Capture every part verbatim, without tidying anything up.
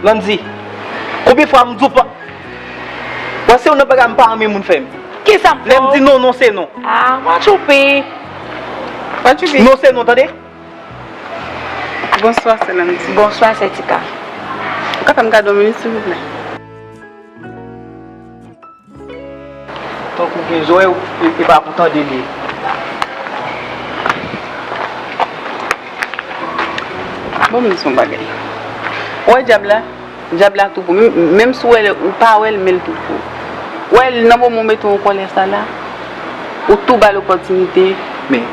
Landy, konbyen fwa m di w pa. Wè se youn nan bagay m pa renmen moun fè m. Kisa m fè w? Lè m di non, non se non. Ah, Watchoupi. Watchoupi. Non se non, tande? Bonswa, sè Landy. Bonswa, sè Tika. Ou ka fè m kado yon minit, silvouplè? Tankou gen zòrèy, e, e pa pou tande li ye. Bon, m di w yon bagay. Ou wè dyab la? Dyab la tou pou. Menm, menm si w wè l, ou pa wè l, men l tou pou. Ou wè l nan moman w mete w an kòlè sa la, ou tou ba l opòtinite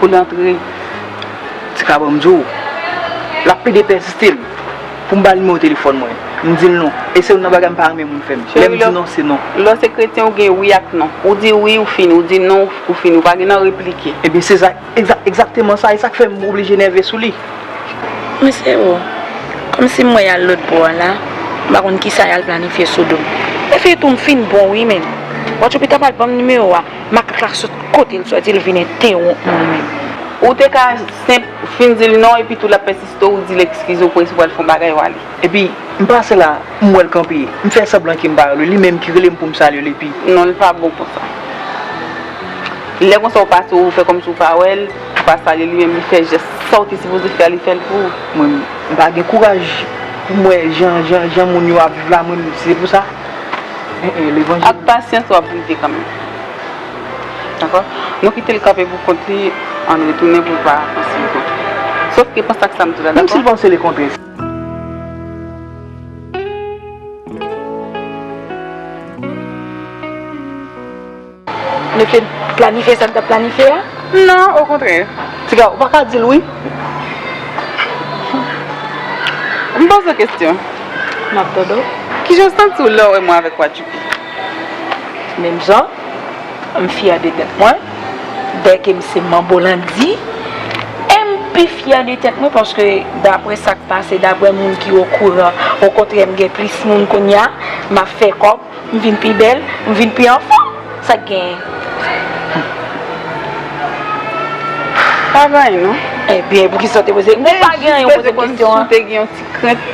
pou l antre. Tika, ban m di w, l ap plede pèsiste m pou m ba l nimewo telefòn mwen. M di l non. E se youn nan bagay m pa renmen moun fè m. Lè m di non, se non. Lè w se kretyen, ou gen wi ak non. Ou di wi, ou fini. Ou di non, ou fini. Ou pa gen nan replike. Ebyen, se sa, egza-, egzakteman sa. E sa k fè m oblije nève sou li. Men se ou. Kòmsi m wè y al lòt bò a la, m pa konn kisa y al planifye sou do m. Epi tou, m fin bon wi, men. Watchoupi ta pral ban m nimewo a. Makak la sot kote l sòti, l vin entewonp mwen menm. Ou te ka senp fin di l non, epi tou l ap pèsiste, ou di l eskize, ou prese, ou pral fè yon bagay, ou ale. Epi, m pase la, m wè l kanpe. M fè sanblan ke m pa wè l, li menm ki rele m pou m salye l, epi. Non, l pa bon konsa. Lè konsa ou pase, ou fè kòmsi ou pa wè l, ou pa salye l, li menm li fè jès sa ou te sipoze fè a, li fè l pou ou. Mwen, m pa gen kouraj pou m wè jan, jan, jan moun yo ap viv la, mwen, se pou sa. Eh, eh, levanjil. Ak pasyans, w ap rive kanmenm. Dakò? Nou kite l kanpe pou kont li, ann retounen pou l pa panse l kontre. Sòf ke panse ak sa m di w la, dakò? Menm si l panse lekontrè. Nou te planifye sa n t ap planifye a? Non, okontrè. Tika, ou pa ka di l wi? M poze w kesyon. M ap tande w. Kijan w santi w lè w wè mwen avèk Watchoupi? Menm jan, m fyè de tèt mwen, dèke m se Manbo Landy, e m pi fyè de tèt mwen, paske daprè sa k pase, daprè moun ki okouran, okontrè, m gen plis moun kounye a, m ap fè kòb, m vin pi bèl, m vin pi anfòm. Sa k genyen? Pa gen anyen, non. Ebyen, poukisa w te poze? Ou pa gen anyen, ou poze m kesyon an. Si w te gen yon ti krent,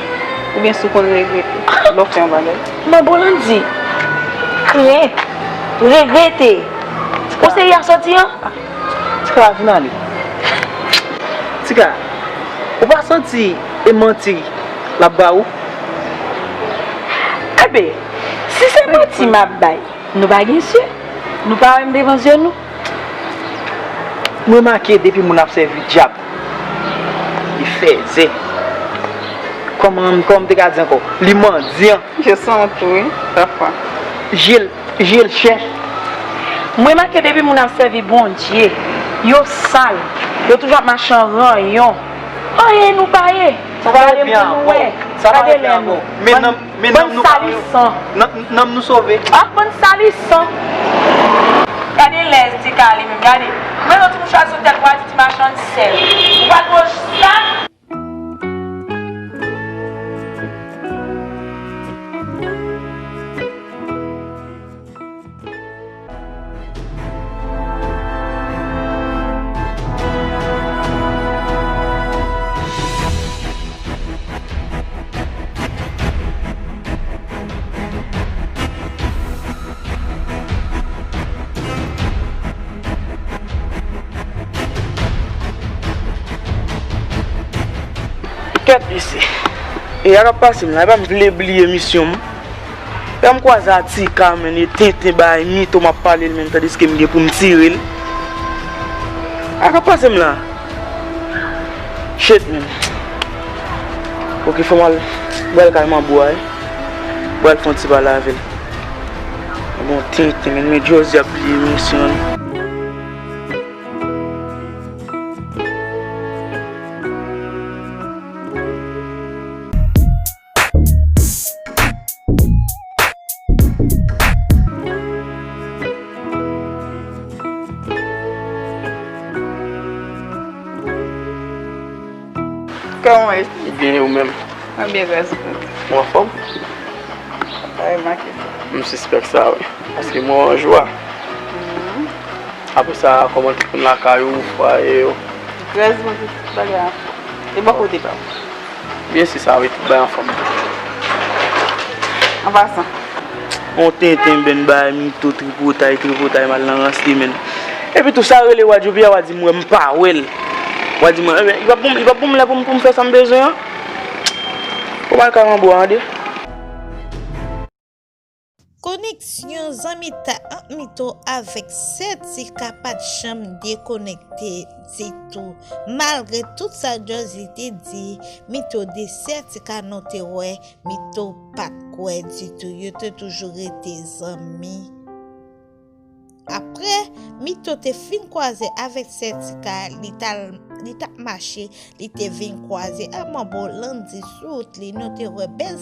oubyen si w konn regrete lè w fè yon bagay. Manbo Landy, krent, regrete. Ou se yè sòti an? Tika, vin ale. Tika, ou pa santi e manti l ap ba ou? Enben, si se manti m ap bay, nou pa gen zye, nou pa wè m devan zye nou. M remake depi moun ap sèvi dyab, li fèzè. Kòman, kòman m te ka di ankò? Li mandyan. Je sens tou, wi, pafwa. Je l, je l chèch. M remake depi moun ap sèvi Bondye, yo sal, yo toujou ap mache an ranyon. Anyen nou pa ye. Sa pa revyen ankò. Sa pa revyen ankò. Men nanm, men nanm nou pa. Bann salisan. Nanm, nanm nou sove. Ah, bann salisan. Gade lèz Tika li menm, gade. Mwen yon ti mouchwa sou tèt, mwen di ti machann sèl. Ou pa twò sa? Kèt mesye. E a k ap pase m la, e pa m vle bliye misyon m. Lè m kwaze a Tika, menn, e tenten bay mito m ap pale l menm, tandiske m gen pou m tire l. A k ap pase m la? Shit, menn. Oke, fò m al, m pral kay Manbo a, wi. M pral fè yon ti pale avè l. Bon, tenten, menn, men Josie ap bliye misyon l. Kòman w ye? Byen, e ou menm? Mwen byen, gras Bondye. Ou anfòm? Pa remake sa. M sispèk sa, wi. Paske mwen an jwa. Mhm. Apre sa, kòman tout moun lakay ou, fwaye yo? Gras Bondye, tout bagay anfòm. E bò kote pa w? Byen si sa, wi, tout bagay anfòm. An pasan. On tenten ben bay Mito tripotay, tripotay, m al nan rans li menm. Epi tou sa rele Wadjoupi a, w a di m wè m pa wè l. W a di m, enben, li p ap ban m, li p ap ban m lè pou m, pou m fè sa m bezwen an. Ou pa ka manbo a, tande. Koneksyon zanmitay ant Mito avèk Sètika pa t janm dekonekte ditou. Malgre tout sa Jòzi te di Mito de Sètika, nou te wè Mito pa t kwè ditou. Yo te toujou rete zanmi. Apre Mito te fin kwaze avèk Sètika, li t al, li t ap mache, li te vin kwaze ak Manbo Landy sou wout li. Nou te wè bèl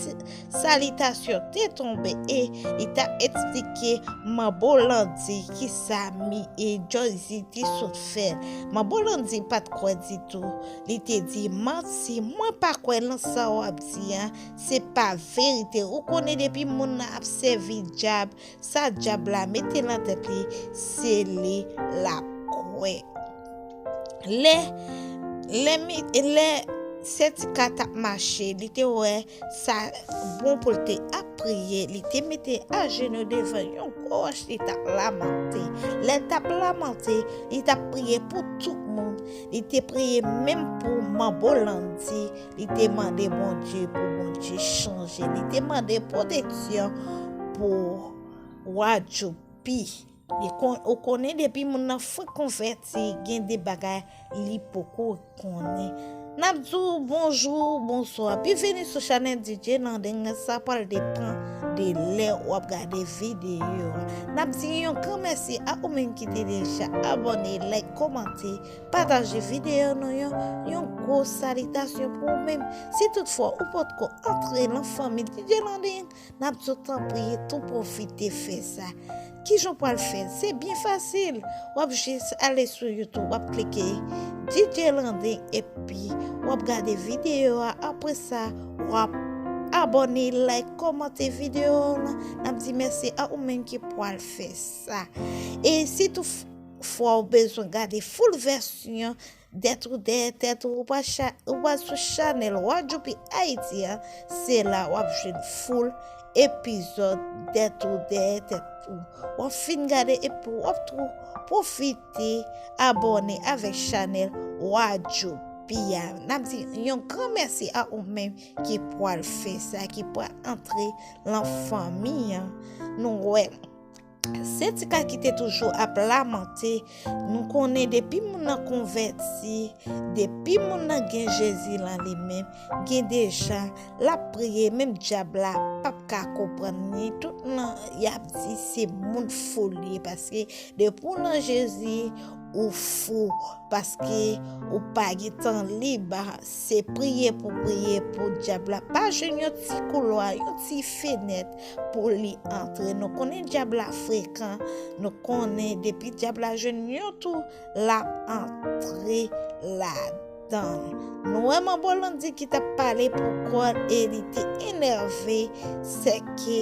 salitasyon te tonbe e li t ap eksplike Manbo Landy kisa mi e Jòzi te sot fè. Manbo Landy pa t kwè ditou. Li te di, "Manti, mwen pa kwè nan sa w ap di a, se pa verite. Ou konnen depi moun nan ap sèvi dyab, sa dyab la mete nan tèt li, se li l ap kwè." Lè, lè, mi- lè Sètika t ap mache, li te wè sa bon pou l te ap priye, li te mete ajenou devan yon gwo wòch, li t ap lamante. Lè l t ap lamante, li t ap priye pou tout moun. Li te priye menm pou Manbo Landy. Li te mande Bondye pou Bondye chanje. Li te mande pwoteksyon pou Wadjoupi. Li kon- ou konnen depi moun nan fenk konvèti, gen de bagay li poko konnen. N ap di w bonjou, bonswa. Byenveni sou chanèl D J Landing nan, sa pral depann de lè w ap gade videyo a. N ap di yon gran mèsi a ou menm ki te deja abòne, like, kòmante, pataje videyo nou yo. Yon gwo salitasyon pou ou menm. Si toutfwa ou potko antre nan fanmi D J Landing, n ap di w tanpri tou pwofite fè sa. Kijan w pral fè? Se byen fasil. W ap jis ale sou YouTube, w ap klike D J Landing epi w ap gade videyo a. Apre sa, w ap abòne, like, kòmante videyo a. N ap di mèsi a ou menm ki pral fè sa. E si toutfwa w bezwen gade full vèsyon Dèt ou dèyè tèt ou, ou pa cha- ou pa sou chanèl Wadjoupi Ayiti a, se la w ap jwenn full epizòd Dèt ou dèyè tèt ou. W ap fin gade epi w ap tou pwofite abòne avèk chanèl Wadjoupi a. N ap di yon gran mèsi a ou menm ki pral fè sa, ki pral antre lan fanmi an. Nou wè. Sètika ki te toujou ap lamante, nou konnen depi moun nan konvèti, depi moun nan gen Jezi lan li menm, gen de jan l ap priye, menm dyab la p ap ka konprann li. Tout nan y ap di se moun fou li ye, paske depi w nan Jezi, ou fou, paske ou pa gen tan lib, se priye pou priye pou dyab la pa jwenn yon ti koulwa, yon ti fenèt pou li antre. Nou konnen dyab la frekan, nou konnen depi dyab la jwenn yon tou, l ap antre ladan l. Nou wè Manbo Landy ki t ap pale pou kò l e li te enève, sèke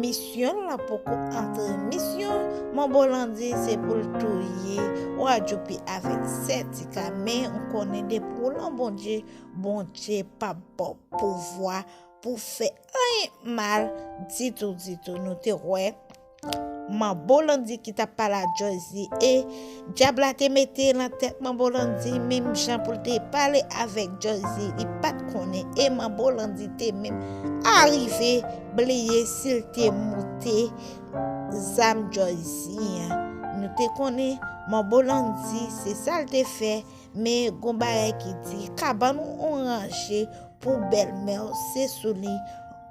misyon l lan poko antre. Misyon Manbo Landy se pou l touye Wadjoupi avèk Sètika, men ou konnen depi w lan Bondye, Bondye p ap ba w pouvwa pou fè anyen mal ditou, ditou. Nou te wè Manbo Landy ki t ap pale a Jòzi e dyab la te mete lan tèt Manbo Landy menm jan pou l te pale avèk Jòzi, li pa t konnen e Manbo Landy te menm arive bliye si l te moute zam Jòzi an. Nou te konnen Manbo Landy se sa l te fè, men gon bagay ki di kabann ou ranje pou bèlmè w, se sou li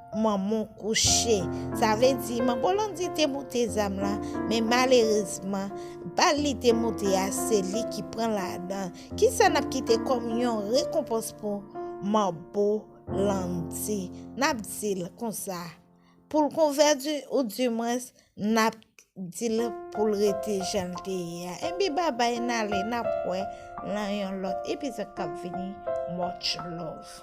manman w kouche. Sa vle di Manbo Landy te moute zam lan, men malerezman, bal li te moute a, se li ki pran ladan. Kisa n ap kite kòm yon rekonpans pou Manbo Landy? N ap di l konsa, pou l konvèti oudimwens n ap di l pou l rete jan l te ye a. Enben, babay, n ale, n ap wè nan yon lòt epizòd k ap vini. Much love.